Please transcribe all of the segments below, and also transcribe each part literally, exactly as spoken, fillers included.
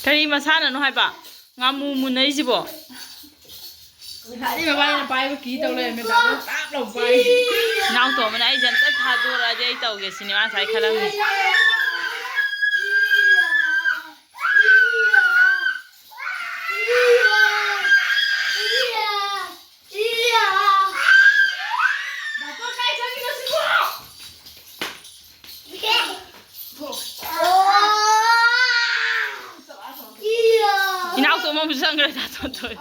ꯀꯔꯤ ꯃꯁꯥꯟꯅꯅꯣ ꯍꯥꯏꯕ? ꯉꯥꯃꯨ ꯃꯨꯟꯅꯩꯁꯤꯕꯣ? ꯉꯁꯥꯏꯗꯩ ꯃꯕꯥꯅꯤꯅ ꯄꯥꯏꯕ ꯀꯤ ꯇꯧ ꯂꯩꯔꯝꯃꯦ, ꯗꯥꯕꯣꯅ ꯇꯥꯞ ꯂꯥꯎ ꯄꯥꯏ꯫ ꯏꯅꯥꯎꯇꯣꯝꯕꯅ ꯑꯩꯁꯦ ꯑꯝꯇ ꯊꯥꯗꯣꯔꯛꯑꯗꯤ ꯑꯩ ꯇꯧꯒꯦ ꯁꯤꯅꯤ ꯃꯥ ꯉꯁꯥꯏ ꯈꯜꯂꯝꯃꯤꯁꯦ꯫ ꯏꯅꯥꯎꯇꯣꯝꯕ ꯑꯃꯨꯛ ꯆꯪꯈ꯭ꯔꯦ, ꯇꯥꯇꯣꯟ ꯇꯣꯏ꯫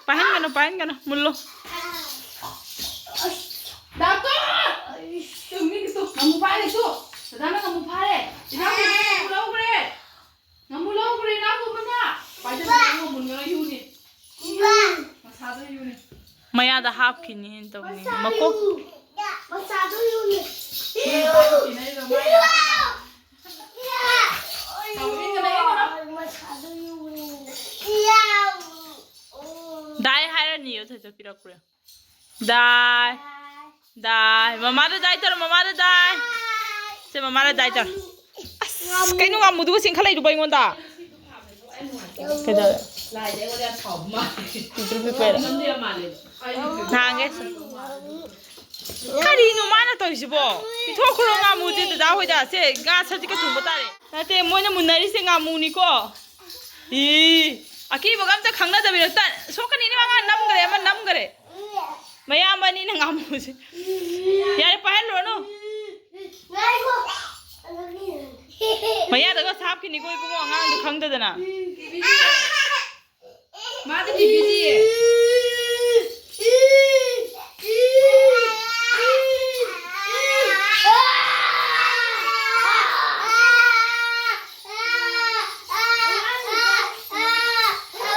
ꯄꯥꯏꯍꯟꯒꯅꯨ, ꯄꯥꯏꯍꯟꯒꯅꯨ, ꯃꯨꯜꯂꯣ꯫ ꯗꯥꯛꯇꯣ! ꯇꯨ, ꯃꯤ ꯇꯨ, ꯉꯥꯃꯨ ꯐꯥꯔꯦ ꯇꯨ꯫ ꯗꯗꯥꯅ ꯉꯥꯃꯨ ꯐꯥꯔꯦ꯫ ꯏꯅꯥꯎꯇꯣꯝꯕꯅ ꯉꯥꯃꯨ ꯂꯧꯈ꯭ꯔꯦ꯫ ꯉꯥꯃꯨ ꯂꯧꯈ꯭ꯔꯦ ꯏꯅꯥꯎꯇꯣꯝꯕꯅ꯫ ꯄꯥꯏꯁꯟꯕ ꯉꯥꯃꯨ ꯃꯨꯟꯒꯅ ꯌꯨꯅꯤ꯫ ꯃꯁꯥꯗ ꯌꯨꯅꯤ꯫ ꯃꯌꯥꯗ ꯍꯥꯞꯈꯤꯅꯤ ꯍꯦꯟꯅ ꯇꯧꯅꯤ꯫ ꯃꯀꯣꯛ꯫ ꯃꯆꯥꯗꯣ ꯌꯨꯅꯤ꯫ ꯃꯆꯥꯗꯣ ꯌꯨꯅꯤ꯫ ꯗꯥꯏ ꯍꯥꯏꯔꯅꯤꯌꯣ, ꯊꯣꯏꯊꯣꯏ ꯄꯤꯔꯛꯄ꯭ꯔꯦ꯫ ꯗꯥꯏ꯫ ꯗꯥꯏ꯫ ꯃꯃꯥꯗ ꯗꯥꯏ ꯇꯧꯔꯣ, ꯃꯃꯥꯗ ꯗꯥꯏ꯫ ꯁꯦ, ꯃꯃꯥꯗ ꯗꯥꯏ ꯇꯧꯔꯣ꯫ ꯑꯁ, ꯀꯩꯅꯣ ꯉꯥꯃꯨꯗꯨꯒ ꯆꯤꯡꯈꯠꯂꯛꯏꯗꯨꯕꯣ ꯑꯩꯉꯣꯟꯗ? ꯀꯩꯗꯧꯔꯦ? ꯄꯤꯛꯇ꯭ꯔꯨ ꯄꯤꯛꯄꯩꯔꯣ? ꯅꯍꯥꯟꯒꯩ ꯁꯨꯝ꯫ ꯀꯔꯤꯅꯣ ꯃꯥꯅ ꯇꯧꯔꯤꯁꯤꯕꯣ? ꯄꯤꯊꯣꯛꯈ꯭ꯔꯣ ꯉꯥꯃꯨꯁꯦ ꯗꯗꯥ ꯍꯣꯏꯗ꯫ ꯁꯦ, ꯉꯥ ꯁꯖꯤꯛꯀ ꯊꯣꯡꯕ ꯇꯥꯔꯦ꯫ ꯅꯠꯇꯦ, ꯃꯣꯏꯅ ꯃꯨꯟꯅꯔꯤꯁꯦ ꯉꯥꯃꯨꯅꯤꯀꯣ꯫ ꯏ, ꯑꯀꯤꯕꯒ ꯑꯝꯇ ꯈꯪꯅꯗꯕꯤꯗ ꯇ-, ꯁꯣꯛꯀꯅꯤꯅꯦ, ꯑꯃ ꯅꯝꯈꯔꯦ, ꯑꯃ ꯅꯝꯈꯔꯦ꯫ ꯃꯌꯥꯝꯕ ꯑꯅꯤꯅ ꯉꯥꯃꯨꯁꯦ꯫ ꯌꯥꯔꯦ, ꯄꯥꯏꯍꯜꯂꯨꯔꯅꯨ꯫ ꯉꯥꯏꯈꯣ꯫ ꯃꯌꯥꯗꯒ ꯁꯥꯞꯈꯤꯅꯤꯀꯣ ꯏꯕꯨꯡꯉꯣ, ꯑꯉꯥꯡꯗꯣ ꯈꯪꯗꯗꯅ꯫ ꯃꯥꯗꯤ ꯕꯤꯕꯤꯗꯤ꯫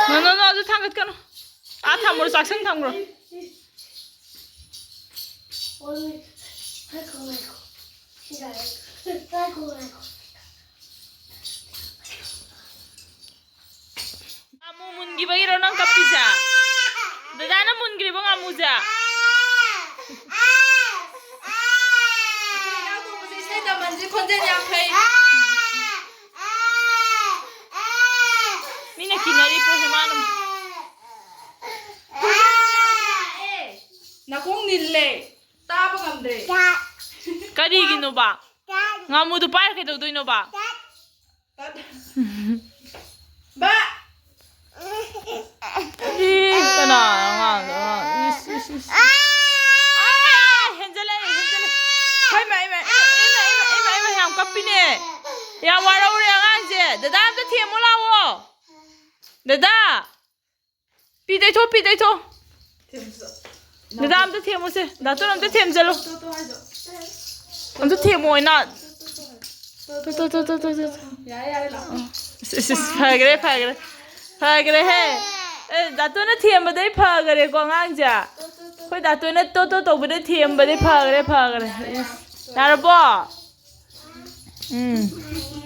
No, no, no, ꯑꯗꯨ ꯊꯥꯡꯒꯠꯀꯅꯨ꯫ ꯑꯥ ꯊꯝꯃꯨꯔꯣ, ꯆꯥꯛꯁꯪ ꯊꯝꯈ꯭ꯔꯣ꯫ ꯉꯥꯃꯨ ꯃꯨꯟꯈꯤꯕꯒꯤꯔꯣ ꯅꯪ ꯀꯞꯄꯤꯁꯦ? ꯗꯗꯥꯅ ꯃꯨꯟꯈ꯭ꯔꯤꯕ ꯉꯥꯃꯨꯁꯦ? ꯌꯥꯡꯈꯩ꯫ ꯃꯤꯅ ꯀꯤꯅꯔꯤ ꯄꯣꯠꯁꯦ ꯃꯥꯅ꯫ ꯅꯥꯀꯣꯡ ꯅꯤꯜꯂꯦ꯫ ꯇꯥꯕ ꯉꯝꯗ꯭ꯔꯦ꯫ ꯀꯔꯤꯒꯤꯅꯣꯕ? ꯉꯥꯃꯨꯗꯨ ꯄꯥꯏꯔ ꯀꯩꯗꯧꯗꯣꯏꯅꯣꯕ? ꯕꯥ꯫ ꯏ, ꯀꯅꯥ ꯑꯉꯥꯡꯗꯣ? ꯑꯉꯥꯡ, ꯏꯁ, ꯏꯁ, ꯏꯁ꯫ ꯑꯥ, ꯍꯦꯟꯖꯜꯂꯛꯑꯦ, ꯍꯦꯟꯖꯜꯂꯛꯑꯦ꯫ ꯍꯩꯃꯥ, ꯍꯩꯃꯥ, ꯍꯩꯃꯥ, ꯍꯩꯃꯥ, ꯍꯩꯃꯥ, ꯍꯩꯃꯥ, ꯌꯥꯝ ꯀꯞꯄꯤꯅꯦ꯫ ꯌꯥꯝ ꯋꯥꯔꯧꯔꯦ ꯑꯉꯥꯡꯁꯦ꯫ ꯗꯗꯥ ꯑꯝꯇ ꯊꯦꯝꯃꯨ ꯂꯥꯛꯑꯣ꯫ ꯗꯗꯥ꯫ ꯄꯤ ꯇꯩꯊꯣꯛ, ꯄꯤ ꯇꯩꯊꯣꯛ꯫ ꯗꯗꯥ ꯑꯝꯇ ꯊꯦꯝꯃꯨꯁꯦ꯫ ꯗꯥꯇꯣꯟ ꯑꯝꯇ ꯊꯦꯝꯖꯜꯂꯨ꯫ ꯑꯝꯇ ꯊꯦꯝꯃꯣ, ꯏꯅꯥ꯫ ꯇꯣ, ꯇꯣ, ꯇꯣ, ꯇꯣ, ꯇꯣ, ꯇꯣ꯫ ꯌꯥꯔꯦ, ꯌꯥꯔꯦ, ꯂꯥꯛꯑꯣ꯫ ꯏꯁ, ꯏꯁ, ꯏꯁ, ꯐꯈ꯭ꯔꯦ, ꯐꯈ꯭ꯔꯦ꯫ ꯐꯈ꯭ꯔꯦꯍꯦ꯫ ꯑꯦ, ꯗꯥꯇꯣꯟꯅ ꯊꯦꯝꯕꯗꯩ ꯐꯈ꯭ꯔꯦꯀꯣ ꯑꯉꯥꯡꯁꯦ꯫ ꯑꯩꯈꯣꯏ ꯗꯥꯇꯣꯟꯅ ꯇꯣ, ꯇꯣ ꯇꯧꯕꯗꯩ ꯊꯦꯝꯕꯗꯩ ꯐꯈ꯭ꯔꯦ, ꯐꯈ꯭ꯔꯦ꯫ ꯏꯁ, ꯌꯥꯔꯕꯣ? ꯎꯝ꯫